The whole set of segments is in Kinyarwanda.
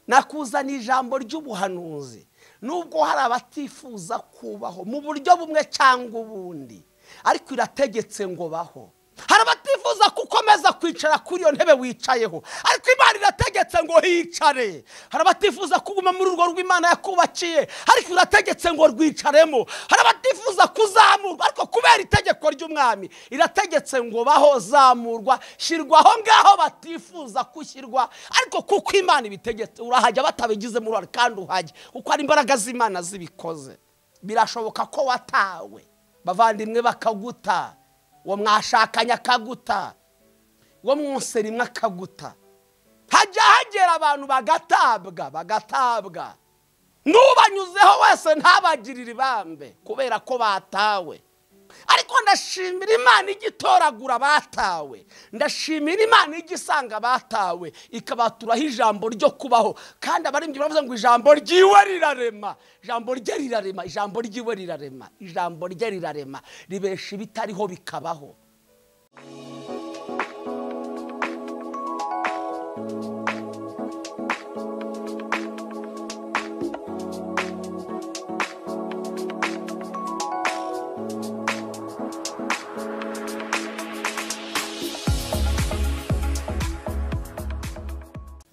Nakuzana ijambo ry'ubuhanuzi. Nubwo hari abatifuza kubaho mu buryo bumwe cyangwa ubundi, ariko irategetse ngo baho. Hari abatifuza gukomeza kwicara kuri iyo ntebe wicayeho, ariko Imana irategetse ngo hicare. Hari abatifuza kuguma muri urwo rw'Imana yakubakiye, ariko irategetse ngo rwicaremo. Hari abatifuza kuzamurwa, ariko kubera itegeko ry'umwami irategetse ngo baho, zamurwa, shyirwa aho ngaho batifuza kushyirwa, ariko kuko Imana ibitegetse urahajya batabigizemo uruhare, kandi uhajya kuko ari imbaraga z'Imana zibikoze. Birashoboka ko watawe, bavandimwe bakaguta, uwo mwashakanye akaguta, uwo mwose rimwe akaguta. Hajya hagera abantu bagatabwa, bagatabwa, n'ubanyuzeho wese ntabagirire ibambe kubera ko batawe. Ariko ndashimira Imana igitoragura batawe, ndashimira Imana igisanga batawe ikabaturaho ijambo ryo kubaho. Kandi abaririmbyi baravuze ngo ijambo ryiwe rirarema, ijambo rye rirarema, ijambo ryiwe rirarema, ijambo rye rirarema, ribesha ibitariho bikabaho.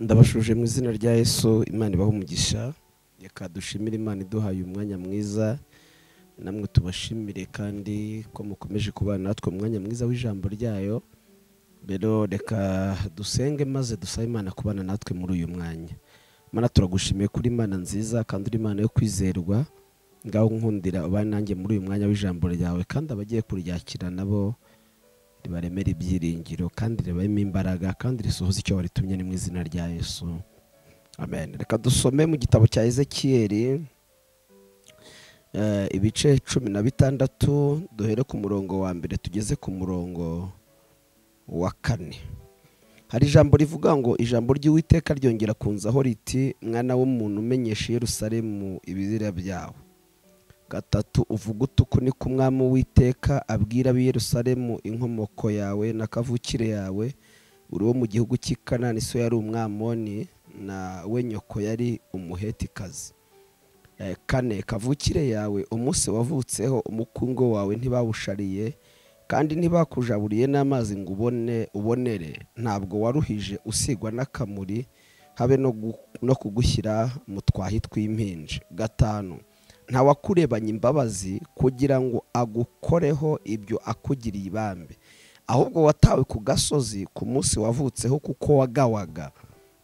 Ndabashuje mu izina rya Yesu. Imana ibahe umugisha. Reka dushimire Imana iduhaye umwanya mwiza, namwe tubashimire kandi ko mukomeje kubana natwe umwanya mwiza w'ijambo ryayo. Rero reka dusenge maze dusabe Imana kubana natwe muri uyu mwanya. Mana, turagushimiye kuri Imana nziza kandi uri Imana yo kwizerwa. Ngaho nkundira ubane nanjye muri uyu mwanya w'ijambo ryawe, kandi abagiye kuryakira nabo ribaremera ibyiringiro kandi ribaremo imbaraga kandi risohoza icyo waritumye, ni mu izina rya Yesu, amen. Reka dusome mu gitabo cya Ezekiyeli ibice 16, duhere ku murongo wa mbere tugeze ku murongo wa 4. Hari ijambo rivuga ngo ijambo ry'Uwiteka ryongera kunzaho riti, mwana w'umuntu, umenyeshe Yerusalemu ibizira byawe. 3 uvuga uti ni ku mwami Uwiteka abwira ab'i Yerusalemu inkomoko yawe na kavukire yawe, uri wo mu gihugu cy'i Kanani, so yari Umwamoni na we nyoko yari Umuhetikazi. 4 kavukire yawe umunsi wavutseho umukungo wawe ntibawushariye, kandi ntibakujaburiye n'amazi ngo ubone ubonere, ntabwo waruhije usigwa n'akamuri, habe no kugushyira mu twahi tw'impinja. 5 ntawakurebanye imbabazi kugira ngo agukoreho ibyo akugiriye ibambe, ahubwo watawe ku gasozi ku munsi wavutseho kuko wagawaga.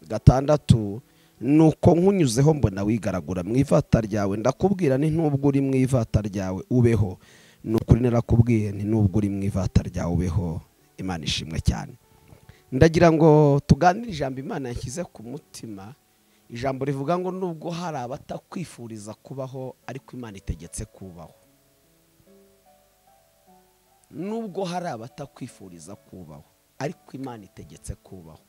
6 nuko nkunyuzeho mbona wigaragura mu ivata ryawe, ndakubwira nti nubwo uri mu ivata ryawe ubeho. Nukuri narakubwiye nti nubwo uri mu ivata ryawe ubeho. Imana ishimwe cyane. Ndagira ngo tuganire ijambo Imana yashyize ku mutima, ijambo rivuga ngo nubwo hari abatakwifuriza kubaho, ariko Imana itegetse kubaho. Nubwo hari abatakwifuriza kubaho, ariko Imana itegetse kubaho.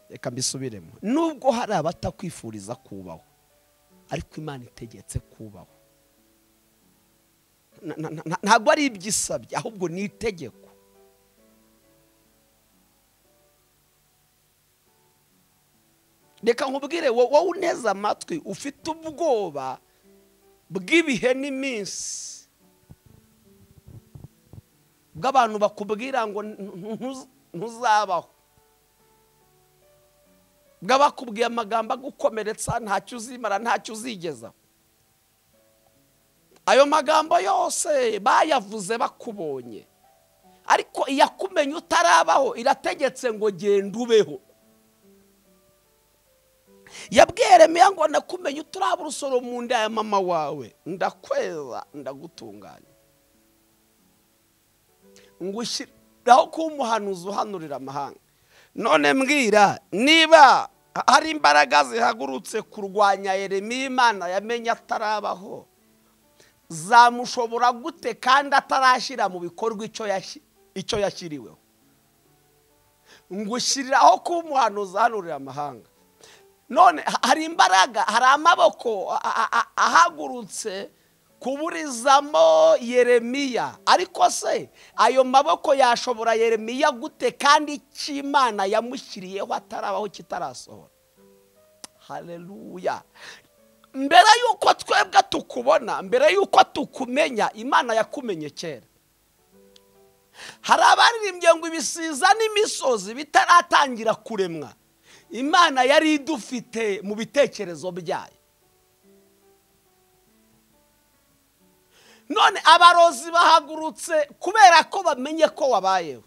Reka mbisubiremo. Nubwo hari abatakwifuriza kubaho, ariko Imana itegetse kubaho. Ntabwo ari ibyisabye, ahubwo ni itegeko. Reka nkubwire wowe uneze amatwi ufite ubwoba bw'ibihe n'iminsi, bw'abantu bakubwira ngo ntuzabaho, bw'abakubwiye amagambo agukomeretsa, ntacyo uzimara, ntacyo uzigeza. Ayo magambo yose bayavuze bakubonye, ariko iyakumenye utarabaho irategetse ngo genda ubeho. Yabwiye Yeremiya ngo nakumenye uturaba urusoro mu nda ya mama wawe, ndakweza ndagutunganya, ngushyiraho kuba umuhanuzi uhanurira amahanga. None mbwira niba hari imbaraga zihagurutse kurwanya Yeremiya Imana yamenye atarabaho, zamushobora gute kandi atarashyira mu bikorwa icyo yashyiriweho? Ngushyiriraho kuba umuhanuzi uhanurira amahanga. None hari imbaraga, hari amaboko ahagurutse kuburizamo Yeremiya, ariko se ayo maboko yashobora Yeremiya gute kandi icyo Imana yamushyiriyeho atarabaho kitarasohora? Haleluya. Mbere yuko twebwe tukubona, mbere yuko tukumenya, Imana yakumenye kera. Hari abaririmbye ngo ibisiza n'imisozi bitaratangira kuremwa, Imana yari idufite mu bitekerezo byayo. None abarozi bahagurutse kubera ko bamenye ko wabayeho.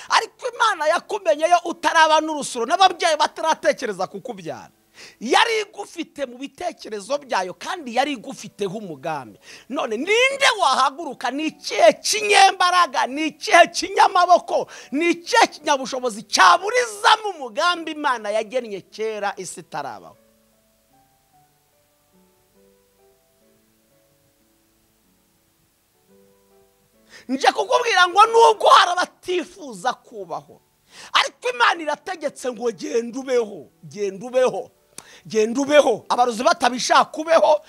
Ariko Imana yakumenyeyo utaraba n'urusoro, n'ababyeyi bataratekereza kukubyara. Yari igufite mu bitekerezo byayo kandi yari igufiteho umugambi. None ninde wahaguruka? Ni ikihe kinyembaraga, ni ikihe kinyamaboko, ni ikihe kinyabushobozi cyaburizamo umugambi Imana yagennye kera isi itarabaho? Nje kukubwira ngo nubwo hari abatifuza kubaho, ariko Imana irategetse ngo genda ubeho, genda ubeho, genda ubeho. Abarozi batabishaka ubeho,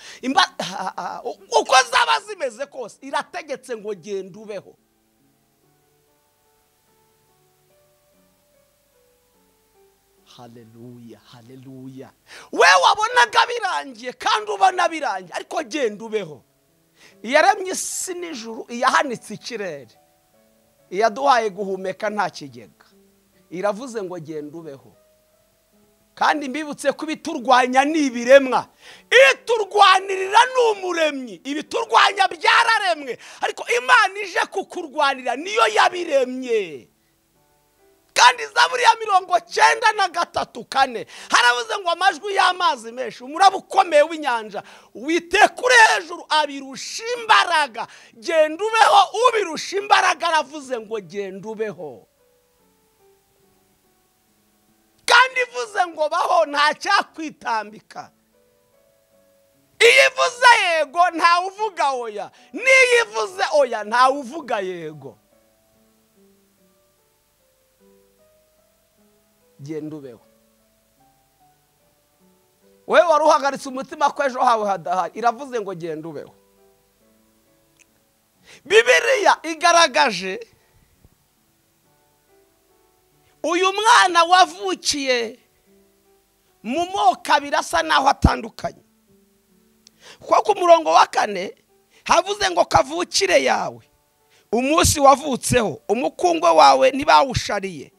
uko zaba zimeze kose irategetse ngo genda ubeho. Haleluya, haleluya. We wabonaga birangiye kandi ubona birangiye, ariko genda ubeho. Iyaremye isi n'ijuru, iyahanitse ikirere, iyaduhaye guhumeka nta kigega, iravuze ngo genda ubeho. Kandi mbibutse ko ibiturwanya ni ibiremwa, iturwanirira ni umuremyi. Ibiturwanya byararemwe, ariko Imana ije kukurwanira niyo yabiremye. Kandi Zaburi ya 93:4 haravuze ngo amajwi y'amazi menshi, umuraba ukomeye w'inyanja, Uwiteka uri hejuru abirusha imbaraga. Genda ubeho, ubirusha imbaraga aravuze ngo genda ubeho. Kandi ivuze ngo baho nta cyakwitambika. Iyo ivuze yego ntawe uvuga oya, n'iyo ivuze oya ntawe uvuga yego. Genda ubeho. Wewe wari uhagaritse umutima ko ejo hawe hadahari, iravuze ngo genda ubeho. Bibiliya igaragaje uyu mwana wavukiye mu moko abiri asa naho atandukanye. Kuko ku murongo wa 4 havuze ngo kavukire yawe, umunsi wavutseho umukungwe wawe ntibawushariye,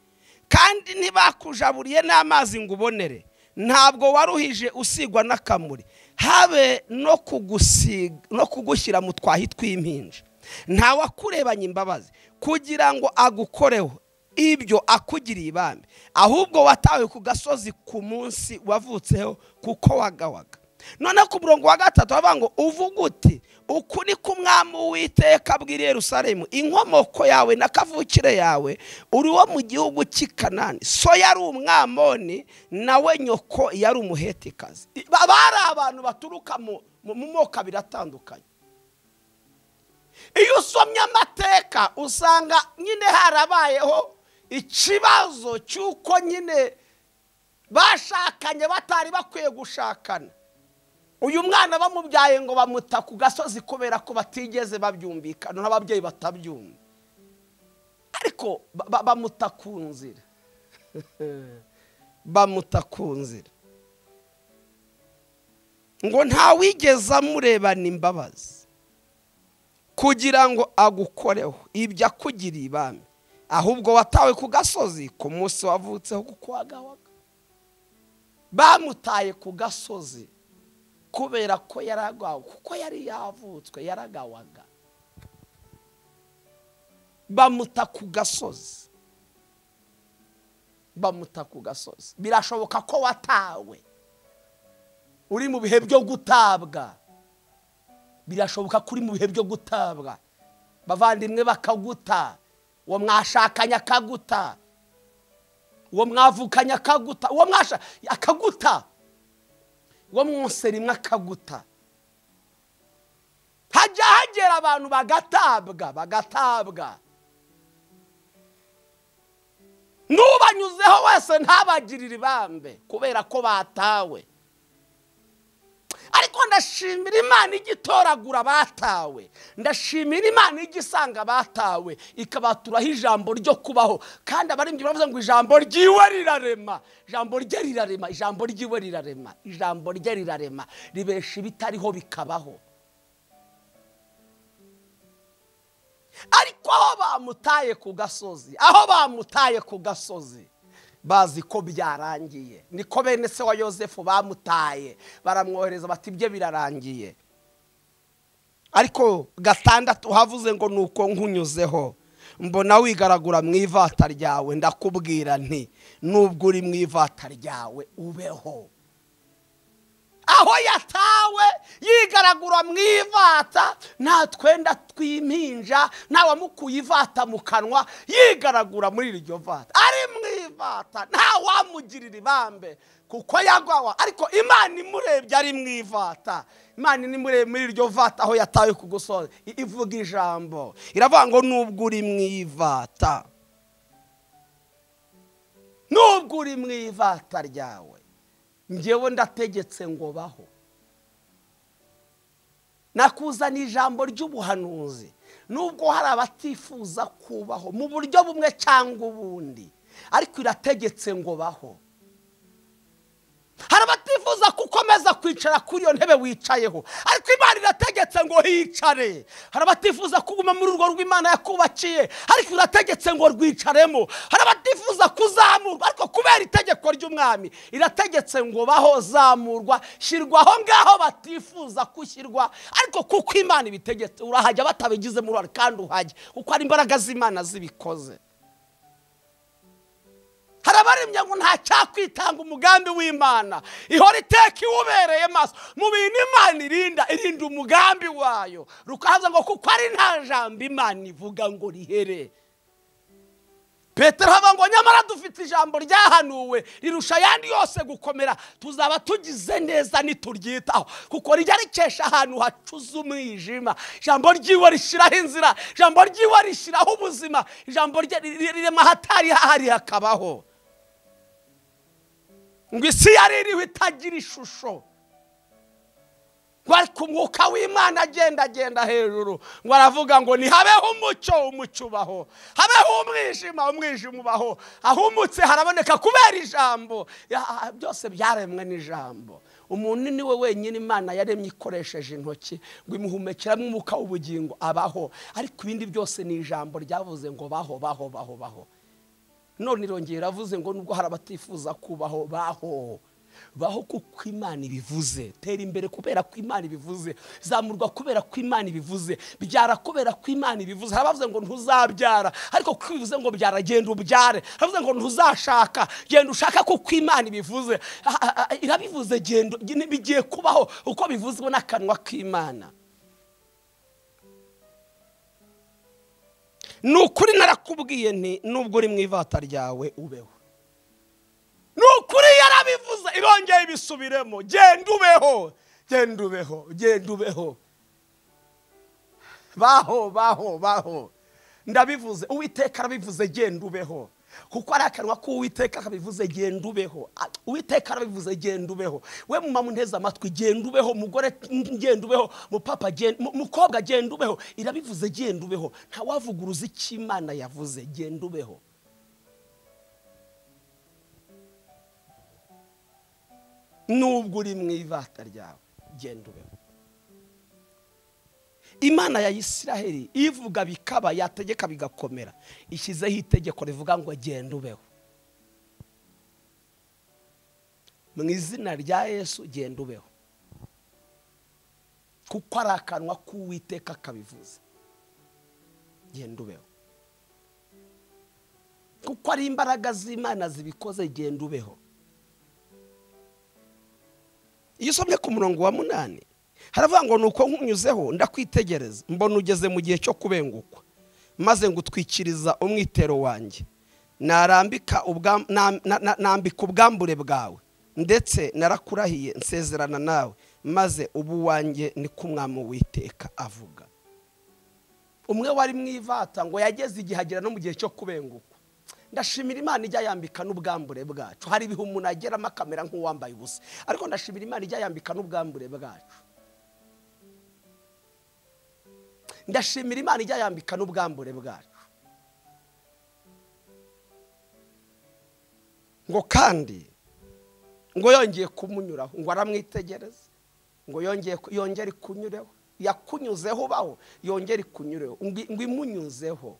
kandi ntibakujaburiye n'amazi ngo ubonere, ntabwo waruhije usigwa n'akamuri, habe no kugusiga no kugushyira mu twahi tw'impinja. Nta wakurebanye imbabazi kugira ngo agukoreho ibyo akugiriye ibambe, ahubwo watawe ku gasozi ku munsi wavutseho kuko wagawaga. None ku murongo wa 3 bavuga ngo uvuga uti uku ni ko umwami Uwiteka abwira Yerusalemu, inkomoko yawe na kavukire yawe uri wo mu gihugu cy'i Kanani, so yari umwamoni nawe nyoko yari umuhetikazi. Bari abantu baturuka mu moko abiri atandukanye. Iyo usomye amateka usanga nyine harabayeho ikibazo cy'uko nyine bashakanye batari bakwiye gushakana. Uyu mwana bamubyaye ngo bamuta ku gasozi kubera ko batigeze babyumvikana n'ababyeyi batabyumva, ariko bamuta ku nzira. Bamuta ku nzira ngo ntawigeze amurebana imbabazi kugira ngo agukoreho ibyo akugiriye ibambe, ahubwo watawe ku gasozi ku munsi wavutseho kuko wagawaga. Bamutaye ku gasozi kubera ko yaragawe, kuko yari yavutswe yaragawaga. Bamuta ku gasozi, bamuta ku gasozi. Birashoboka ko watawe uri mu bihe byo gutabwa, birashoboka ko uri mu bihe byo gutabwa, bavandimwe bakaguta, uwo mwashakanye akaguta, uwo mwavukanye akaguta, uwo mwasha akaguta, uwo mwose rimwe akaguta. Hajya hagera abantu bagatabwa, bagatabwa. N'ubanyuzeho wese ntabagirire ibambe kubera ko batawe. Ariko Ndashimira Imana igitoragura abatawe, ndashimira Imana igisanga abatawe ikabaturaho ijambo ryo kubaho. Kandi abaririmbyi baravuze ngo ijambo ryiwe rirarema, ijambo rye rirarema, ijambo ryiwe rirarema, ijambo rye rirarema, ribesha ibitariho bikabaho. Ariko aho bamutaye ku gasozi, aho bamutaye ku gasozi bazi ko byarangiye. Niko bene se wa Yosefu bamutaye, baramwohereza bati ibye birarangiye. Ariko gatandatu havuze ngo nuko nkunyuzeho mbona wigaragura mu ivata ryawe, ndakubwira nti nubwo uri mu ivata ryawe ubeho. Aho yatawe yigaragura mu ivata, nta twenda tw'impinja, nta wamukuye ivata mu kanwa, yigaragura muri iryo vata, ari mu ivata, nta wamugirira ibambe kuko yagwawa. Ariko Imana imurebye ari mu ivata, Imana imurebye muri iryo vata aho yatawe ku gusoza, ivuga ijambo iravuga ngo nubwo uri mu ivata, nubwo uri mu ivata ryawe, njyewe ndategetse ngo baho. Nakuzana ijambo ry'ubuhanuzi, nubwo hari abatifuza kubaho mu buryo bumwe cyangwa ubundi, ariko irategetse ngo baho. Hari abatifuza gukomeza kwicara kuri iyo ntebe wicayeho, ariko Imana irategetse ngo hicare. Hari abatifuza kuguma muri urwo rw'Imana yakubakiye, ariko irategetse ngo rwicaremo. Hari abatifuza kuzamurwa, ariko kubera itegeko ry'umwami irategetse ngo baho, zamurwa, shyirwa aho ngaho batifuza kushyirwa, ariko kuko Imana ibitegetse urahajya batabigizemo uruhare, kandi uhajya kuko ari imbaraga z'Imana zibikoze. Hari abarimye ngo nta cyakwitanga umugambi w'Imana, ihora iteka iwubereye maso mu bintu Imana irinda, irinda umugambi wayo. Rukaza ngo kuko ari nta jambo Imana ivuga ngo rihere. Petero avuga ngo nyamara dufite ijambo ryahanuwe rirusha ayandi yose gukomera, tuzaba tugize neza nituryitaho, kuko rijya rikesha ahantu hacuze umwijima. Ijambo ryiwe rishyiraho inzira, ijambo ryiwe rishyiraho ubuzima, ijambo rye rirema ahatari hahari hakabaho. Ngo isi yari iriho itagira ishusho, ngo ariko umwuka w'Imana agenda agenda hejuru, ngo aravuga ngo nihabeho umucyo, umucyo ubaho, habeho umwijima, umwijima ubaho. Ahumutse haraboneka kubera ijambo. Byose byaremwe n'ijambo. Umuntu ni we wenyine Imana yaremye ikoresheje intoki, ngo imuhumekeramo umwuka w'ubugingo abaho. Ariko ibindi byose ni ijambo ryavuze ngo baho, baho, baho, baho. None irongera iravuze ngo nubwo hari abatifuza kubaho, baho, baho kuko Imana ibivuze. Tera imbere kubera ko Imana ibivuze, zamurwa kubera ko Imana ibivuze, byara kubera ko Imana ibivuze. Hari abavuze ngo ntuzabyara, ariko kuko ibivuze ngo byara, genda ubyare. Hari abavuze ngo ntuzashaka, genda ushaka kuko Imana ibivuze. Irabivuze, genda, bigiye kubaho uko bivuzwe n'akanwa k'Imana. Ni ukuri narakubwiye nti nubwo uri mu ivata ryawe ubeho. Ni ukuri yarabivuze, irongeye ibisubiremo, genda ubeho, genda ubeho, genda ubeho, baho, baho, baho. Ndabivuze, Uwiteka arabivuze, genda ubeho. Kuko ari akanwa k'Uwiteka kabivuze, genda ubeho. Uwiteka arabivuze, genda ubeho. We mama unteze amatwi, genda ubeho. Mugore, genda ubeho. Mupapa, mukobwa, genda ubeho. Irabivuze, genda ubeho. Ntawavuguruza icyo Imana yavuze, genda ubeho. Nubwo uri mu ivata ryawe, genda ubeho. Imana ya Isiraheli ivuga bikaba, yategeka bigakomera, ishyizeho itegeko rivuga ngo genda ubeho. Mu izina rya Yesu, genda ubeho, kuko ari akanwa k'Uwiteka kabivuze. Genda ubeho, kuko ari imbaraga z'Imana zibikoze, genda ubeho. Iyo usomye ku murongo wa 8 haravuga ngo nuko nkunyuzeho ndakwitegereza, mbona ugeze mu gihe cyo kubengukwa, maze ngutwikiriza umwitero wanjye, narambika ubwambure bwawe, ndetse narakurahiye nsezerana nawe, maze ubu wanjye ni ko Umwami Uwiteka avuga. Umwe wari mu ivata ngo yageze igihe agera no mu gihe cyo kubengukwa. Ndashimira Imana ijya yambika n'ubwambure bwacu. Hari ibihe umuntu ageramo akamera nk'uwambaye ubusa, ariko ndashimira Imana ijya yambika n'ubwambure bwacu. Ndashimira Imana ijya yambika n'ubwambure bwacu. Ngo kandi ngo yongeye kumunyuraho, ngo aramwitegereza, ngo yongere kunyureho, yakunyuzeho baho, yongere kunyureho, ngo imunyuzeho,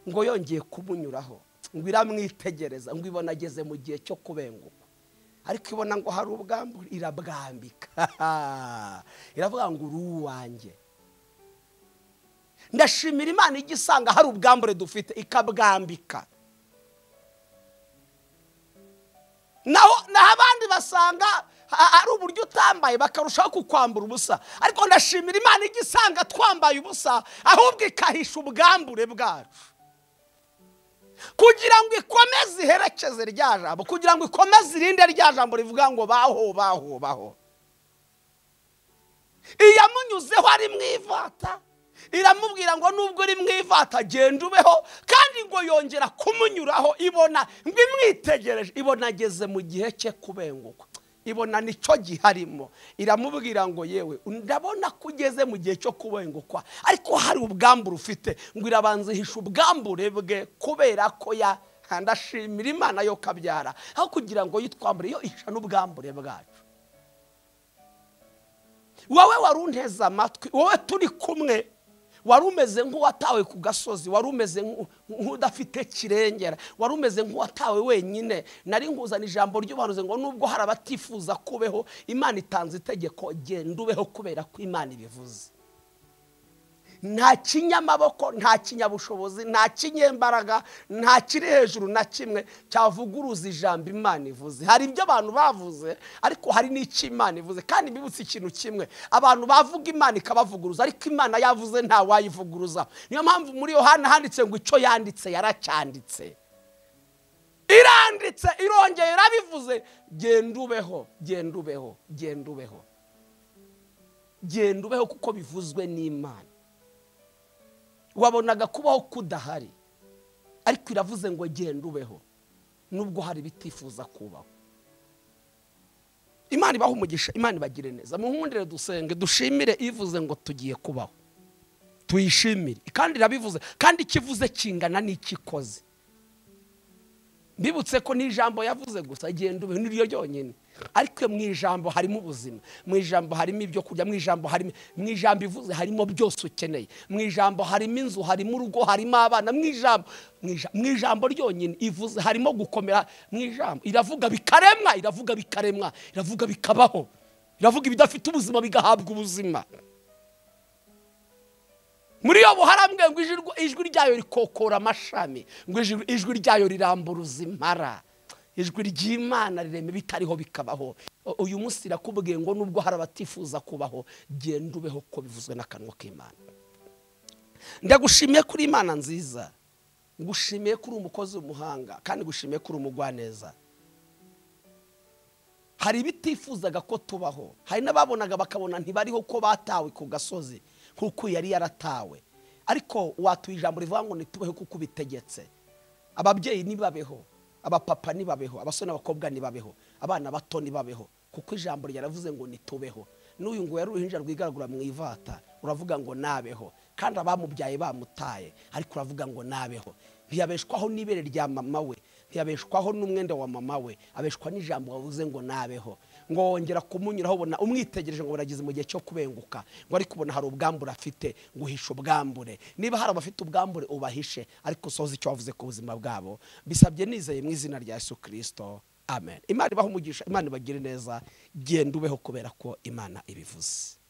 ngo yongeye kumunyuraho, ngo iramwitegereza, ngo ibona ageze mu gihe cyo kubenguka. Ariko ibona ngo hari ubwambure, irabwambika. Iravuga ngo uri uwanjye. Ndashimira Imana ijya isanga hari ubwambure dufite ikabwambika. Naho abandi basanga ari uburyo utambaye bakarushaho kukwambura ubusa, ariko ndashimira Imana ijya isanga twambaye ubusa, ahubwo ikahisha ubwambure bwacu kugira ngo ikomeze iherekeze rya jambo, kugira ngo ikomeze irinde rya jambo rivuga ngo baho baho baho. Iyamunyuzeho ari mu ivata, iramubwira ngo nubwo uri mu ivata genda ubeho, kandi ngo yongera kumunyuraho, ibona ngo imwitegereje, ibona ageze mu gihe cye kubengukwa, ibona nicyo giharimo, iramubwira ngo yewe ndabona ko ugeze mu gihe cyo kubengukwa, ariko hari ubwambure ufite. Ngo irabanza ihisha ubwambure bwe kubera ko ya ndashimira Imana yo kabyara, aho kugira ngo yitwambure yo ihisha n'ubwambure bwacu. Wowe wari unteze amatwi, wowe turi kumwe, wari umeze nk'uwatawe ku gasozi, wari umeze nk'udafite kirengera, wari umeze nk'uwatawe wenyine. Nari nkuzana ijambo ry'ubuhanuzi ngo nubwo hari abatifuza kubeho, Imana itanze itegeko, genda ubeho kubera ko Imana ibivuze. Nta kinyamaboko, nta kinyabushobozi, nta kinyembaraga, nta kiri hejuru na kimwe cyavuguruza ijambo Imana ivuze. Hari ibyo abantu bavuze, ariko hari n'icyo Imana ivuze. Kandi mbibutse ikintu kimwe, abantu bavuga Imana ikabavuguruza, ariko Imana yavuze nta wayivuguruza. Niyo mpamvu muri Yohana handitse ngo icyo yanditse yaracyanditse, iranditse, irongeye irabivuze. Genda ubeho, genda ubeho, genda ubeho, genda ubeho kuko bivuzwe n'Imana. Wabonaga kubaho kudahari, ariko iravuze ngo genda ubeho nubwo hari bitifuza kubaho. Imana ibahe umugisha, Imana ibagire neza. Munkundire dusenge, dushimire ivuze ngo tugiye kubaho, tuyishimire. Kandi irabivuze, kandi ikivuze kingana n'ikikoze. Mbibutse ko n'ijambo yavuze gusa genda ubeho niryo ryonyine, ariko mu ijambo harimo ubuzima, mu ijambo harimo ibyo kurya, mu ijambo harimo, mu ijambo ivuze harimo byose ukeneye, mu ijambo harimo inzu, harimo urugo, harimo abana, mu ijambo, mu ijambo ryonyine ivuze harimo gukomera, mu ijambo iravuga bikaremwa, iravuga bikaremwa, iravuga bikabaho, iravuga ibidafite ubuzima bigahabwa ubuzima. Muri yo buharambwe ngo ijwi ryayo rikokora amashami, ngo ijwi ryayo riramburuza impara, ijwi ry'Imana rirema bitariho bikabaho. Uyu munsi irakubwiye ngo nubwo hari abatifuza kubaho, genda ubeho ko bivuzwe n'akanwa k'Imana. Ndagushimiye kuri Imana nziza, ngushimiye kuri umukozi w'umuhanga, kandi ngushimiye kuri umugwaneza. Hari ibitifuzaga ko tubaho, hari n'ababonaga bakabona ntibariho ko batawe ku gasozi kuko yari yaratawe, ariko watuye ijambo rivuga ngo nitubeho kuko ubitegetse. Ababyeyi nibabeho, abapapa nibabeho, abasore n'abakobwa nibabeho, abana bato nibabeho, kuko ijambo ryaravuze ngo nitubeho. N'uyu ngo yari uruhinja rwigaragura mu ivata, uravuga ngo nabeho, kandi abamubyaye bamutaye, ariko uravuga ngo nabeho. Ntiyabeshwaho n'ibere rya mama we, ntiyabeshwaho n'umwenda wa mama we, abeshwa n'ijambo wavuze ngo nabeho. Ngo wongera kumunyuraho ubona umwitegereje ngo buragize mu gihe cyo kubenguka, ngo ariko ubona hari ubwambure afite, ngo uhishe ubwambure. Niba hari abafite ubwambure ubahishe, ariko usohoze icyo wavuze ku buzima bwabo. Bisabye nizeye mu izina rya Yesu Kristo, amen. Imana ibahe umugisha, Imana ibagire neza. Genda ubeho kubera ko Imana ibivuze.